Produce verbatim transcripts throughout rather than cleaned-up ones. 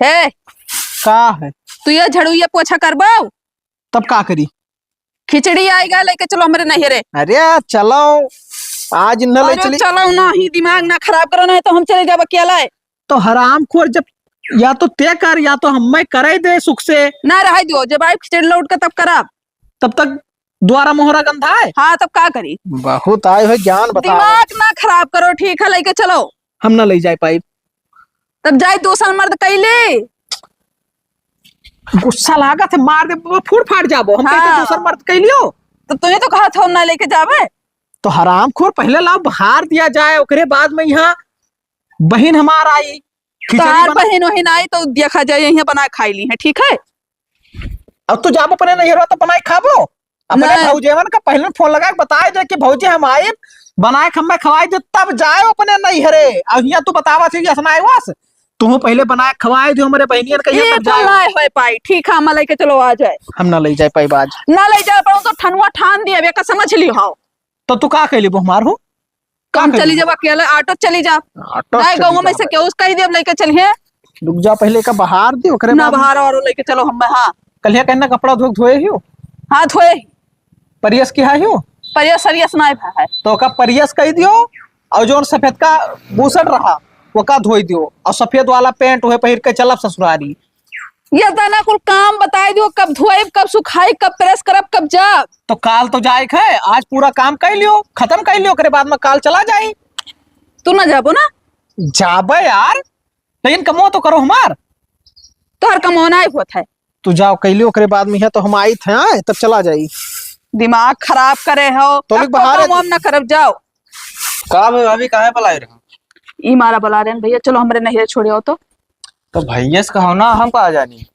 हे, का है? तू ये झाड़ू ये पोछा करबो? तब का करी? खिचड़ी आएगा, लेके चलो हमरे नैहरे। अरे चलो, आज न ले अरे चली। चलो ना, ही दिमाग ना खराब करो, नहीं तो हम चले जाब अकेला। तो हरामखोर, जब या तो ते कर या तो हम्मे करे दे सुख से। ना रहे दियो, जब आइब खिचड़ी लौट के तब करब। तब तक द्वारा मोहरा गंधा है। हाँ, तब का करी? बहुत आए हो ज्ञान बताओ। दिमाग ना खराब करो, ठीक है, लेके चलो। हम ना ले जाए पाई। तब जाए दूसर मर्द कैले। गुस्सा लागत है, मार दे, फूट फाट जाबो। हम कहते हाँ। दूसर मर्द कैलियो। तो तुम्हें तो कहा था हम ना लेके जावे। तो हरामखोर, पहले लाओ बहार दिया जाए, ओकरे बाद में यहाँ बहिन हमार आई, खिचड़ी तोहार बना- बहिन वहिन आई तो देखा जाए, यहाँ बना खाई ली है, ठीक है? अब तू जाबो अपने नैहरवा तो बनाए खाबो। अपने नहीं। भौजेवन का पहले फोन लगा के बताए दे कि भौजी हम आइब, बनाए के हमें खवाए दे, तब जाए अपने नैहरे। अब हियां तू बतावा थी कि असनाए वस, तू पहले बनाए खवाए दे हमरे बहनियन के, हियां ये तब जाए। तो ना होए पाई, ठीक है, हम लेके चलो आ जाए। हम ना ले जाए पाई बाज। ना ले जाए पाऊँ तो ठनुआ ठान दिए, बेका समझ ली हो। तो तू का कैली बो हमार हो? का हम करी? चली जाब अकेले, ऑटो चली जाब। ऑटो नहीं, चली गाँव में जाब। से केहू से कही दिया, लेके चलिए। रुक जा, पहले का बहार दी, ओकरे ना बाद में। बहार और लेके चलो हम, हाँ। कलिया कहना कपड़ा धो, धोए ही हो? हाँ, धोए ही। परियस की है हो? परियस सरियस ना भा है। तो का परियस कही दियो, और जोन सफेद का बूसट रहा, वो का धोई दियो, और सफेद वाला पैंट वह पहिर के चलब ससुरारी। ये तना कुल काम बताई दियो, कब धोएब, कब सुखाई, कब प्रेस करब, कब जाब। तो काल तो जाए के है, आज पूरा काम कर लियो, खत्म कर लियो, ओकरे बाद में काल चला जाई। तू ना जाबो ना? जाबे यार, लेकिन कमो तो करो हमार। तोहर कमौना ही होत है। तू जाओ कैली, ओकरे बाद में है तो हम आई थे, आए, तब चला जाई। दिमाग खराब करे हो, तो अब लोग तो बाहर काम है। वाम ना करब, जाओ। का भे भाभी, काहे बुलाए रहो? ई मारा बुला रहे हैं भैया, चलो हमरे नैहरे छोड़े हो तो। तो भैया से कहो ना, हम कहा जानी।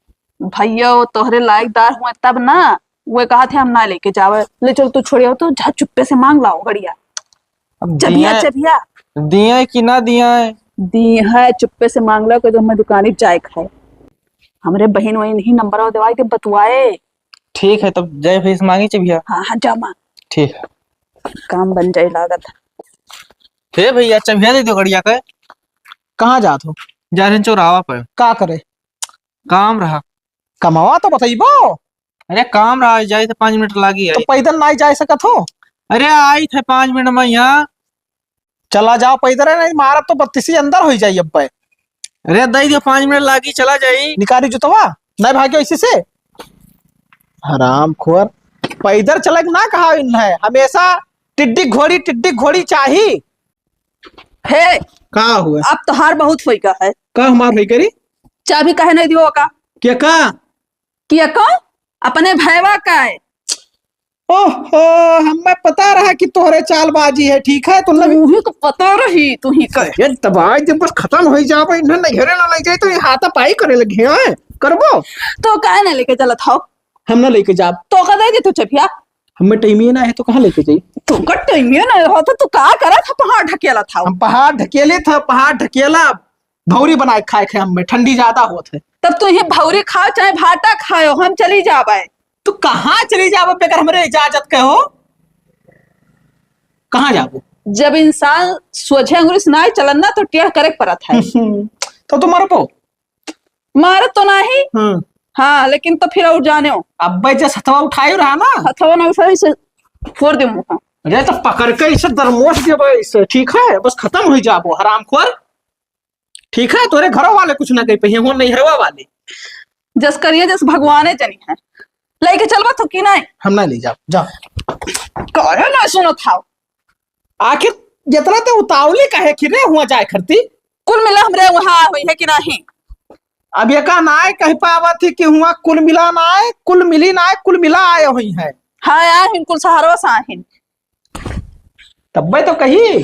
भैया वो तोहरे लायकदार हुए तब ना, वो कहा थे हम ना लेके जावे। ले चल तू छोड़े हो तो, जा चुप्पे से मांग लाओ गड़िया। अब चबिया, दिए, चबिया। दिए कि ना दिए? दी है, चुप्पे से मांग लो, कि तो हमें दुकानी जाए खाए। हमरे बहिन वही नहीं नंबर देवाई के बतुआए। ठीक है, तब जय भैया से मांगी चबिया। हाँ, हाँ, जा मांग। ठीक है। काम बन जाए लागत। हे भैया, चबिया दे दो गड़िया के। कहाँ जात हो? जा रहे हैं चौराहा पे। का करे? काम रहा। कमावा तो बतइबो। अरे काम रहा, जाए थे पाँच मिनट लागी तो आई। पैदल नाई जाए सकत हो? अरे आई थे पाँच मिनट में यहाँ। चला जाओ पैदल, नहीं मारब तो बत्तीसी अंदर हो जाई अब्बे। अरे दई दियो, पाँच मिनट लागी, चला जाई। निकारी जुतवा, नहीं भाग्यो इसी से। हरामखोर, पैदल चले के ना कहा इन्हें, हमेशा टिड्डी घोड़ी, टिड्डी घोड़ी चाही। हे, का हुआ? अब तोहार बहुत होई का है। का हमार होई करी? चाबी काहे नहीं दियो का? के का? के का? अपने भैवा का है। ओहो, हमें पता रहा कि तोहरे चालबाजी है, ठीक है? तो लग- तू ही को पता रही, तू ही का। ये दबाई जब बस खत्म हो जावे, इन्हें नैहरे ना ले जाए तो ये हाथापाई करे लगे हैं, करबो? तो काहे ना लेके चलत हो? हम ना लेके जाब। तो का दे दे तू चबिया? हमें टाइम ही ना है तो कहाँ लेके जाई? तू का टाइम ही ना हो तो तू का करत है? पहाड़ ढकेला था। हम पहाड़ ढकेले था, पहाड़ ढकेला, भौरी बनाए खाए खे हमें, ठंडी ज्यादा होत है। तब तू ही भौरी खाओ चाहे भाटा खाओ, हम चली जाबे। तू कहाँ चली जाबो बेगर हमरे इजाजत के हो? कहाँ जाबो? जब इंसान सोझे अंगुरी से ना चलन ना तो टेढ़ करे के पड़त है। तो तू मरबो? मारत तो नाही। हम्म। हाँ, लेकिन तो फिर और जाने हो। अब्बे जस हथवा उठायो रहा ना। हथवा ना उठायो, इसे फोड़ दे मुंह। अरे तो पकड़ के इसे दरमोश देबे इसे, ठीक है? बस खत्म हो जाबो, हरामखोर। ठीक है, तोरे घरों वाले कुछ ना कह पहिए, हो नैहरवा वाले। जस करिए, जस भगवाने जनी है। लेके चलबा तो कि नहीं? हम ना ले जाओ, जाओ। करे ना सुनो था। आखिर जितना ते उतावली काहे कि रे हुआ जाए खरती? कुल मिला हमरे वहाँ हुई है कि नहीं? अब ये का ना आए कह पावत थी कि हुआ कुल मिला ना आए, कुल मिली ना आए, कुल मिला आए हुई है। हाँ, आए हिन कुल सहारवा से आए हिन। तब्बे तो कही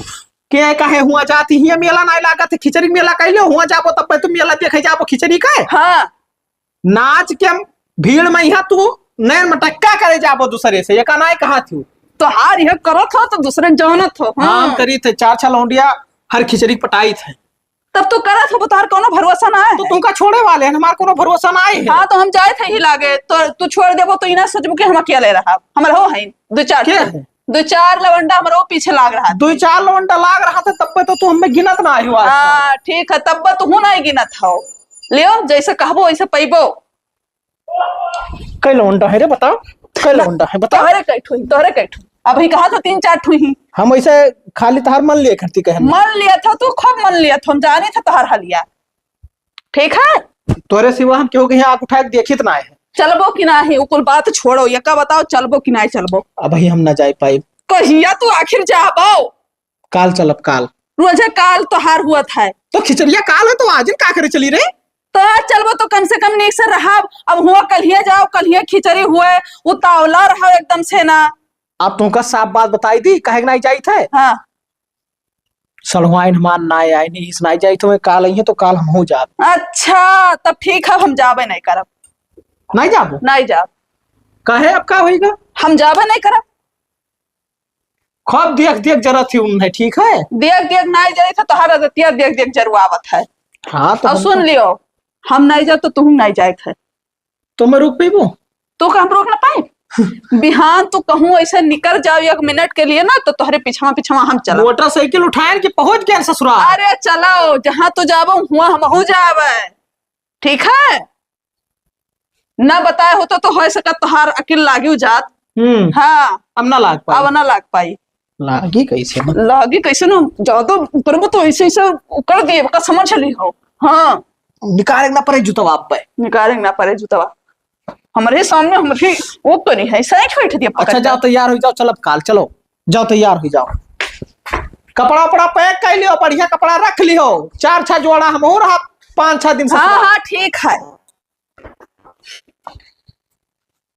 कि ये काहे हुआ जाती ही मेला ना लागत है, खिचड़ी मेला कह लो, हुआ जाबो तब्बे तो मेला देखे जाबो खिचड़ी का। हाँ। नाच के भीड़ में यहाँ तू नैन मटक्का करे जाबो दूसरे से, ये का ना कहा थी। तो हार ये करत हो तो दूसरे जानत हो। हाँ। हाँ, करी थे चार छह लौंडिया हर खिचड़ी पटाई थे। तब तू करत हो, तोहार कोनो भरोसा ना है। तो तुमका छोड़े वाले हैं, हमार कोनो भरोसा ना है। हाँ, तो हम जाए थे ही लागे, तो तू छोड़ देबो तो इना सोचबो कि हम अकेले रहा। हमर हो है दो चार के ठो। है? दो चार लवंडा हमरो पीछे लाग रहा। दो चार लवंडा लाग रहा था, तब पे तो तू हमें गिनत ना आयो आज। हाँ, ठीक है, तब पे तू नहीं गिनत हो। लियो, जैसे कहबो वैसे पैबो। कै लौंडा है रे, बताओ। कै लौंडा है, बताओ। तोहरे कै ठुई, तोहरे कै ठुई। अबहीं कहा तो तीन चार ठुई। हम ऐसे खाली तहार मन लिए करती कहे। मन लिया था तू, खूब मन लिया था, हम जानी था तहार हलिया। ठीक है? तोरे सिवा हम केहू के यहाँ आँख उठाए के देखित ना है। चलबो कि नाही, उ कुल बात छोड़ो, यका बताओ, चलबो कि नाही चलबो? अबहीं हम ना जाए पाइब। कहिया तू आखिर जाबो? काल चलब, काल। रोजे काल तोहार हुआ था। तो खिचड़िया काल है, तो आज का करे चली रे? तो आज चलबो तो कम से कम नीक से रहब। अब हुआ कल्हिया जाओ, कल्हिया खिचड़ी हुए, उतावला रहो एकदम से ना। आप तुमका साफ बात बताई दी, कहे के नाही जाइत है। हाँ। सड़ुआइन हमार नाय आइन, इस नाय जाइत होए, काल अइहें तो काल हमहू जाब। अच्छा, तब ठीक है, हम जाबे नहीं करब। नहीं जाबो? नहीं जाब। काहे, अब का होइगा? हम जाबे नहीं करब। खूब देख देख जरत ही उन्हें, ठीक है? देख देख नहीं जरत है, तोहर आदतिया देख देख जरुआवत है। हाँ, तो और हम सुन तो लियो, हम नहीं जाब तो तुम नहीं जाए थे। तो मैं रोक पेबो? तो का हम रोक ना पाए? बिहान तू कहूँ ऐसे निकल जाओ एक मिनट के लिए ना, तो तोहरे पिछवा पिछवा हम चलब। मोटरसाइकिल उठाए के पहुंच गए ससुराल। अरे चलो, जहाँ तू जाबो हुआ हमहू जाबे, ठीक है? ना बताए होतो तो हो सकत तोहार अकिल लागियो जात। हम्म। हाँ। अब ना लाग पाई। अब ना लाग पाई। लागी कैसे ना? लागी कैसे ना? ज्यादा ऊपर में तो ऐसे ऐसे कर दिए, का समझ ली हो। हाँ। निकाले ना पड़े जूतवा आप पे। निकाले ना पड़े जूतवा। हमरे सामने हमरे वो करी है, सही बैठ दिया पकड़ अच्छा, के। जाओ तैयार हो जाओ, चलब काल, चलो। जाओ तैयार हो जाओ। कपड़ा उपड़ा पैक कर लियो, बढ़िया कपड़ा रख लियो। चार छह जोड़ा हम हो रहा, पाँच छह दिन से हाँ, पूरा। हाँ, ठीक है।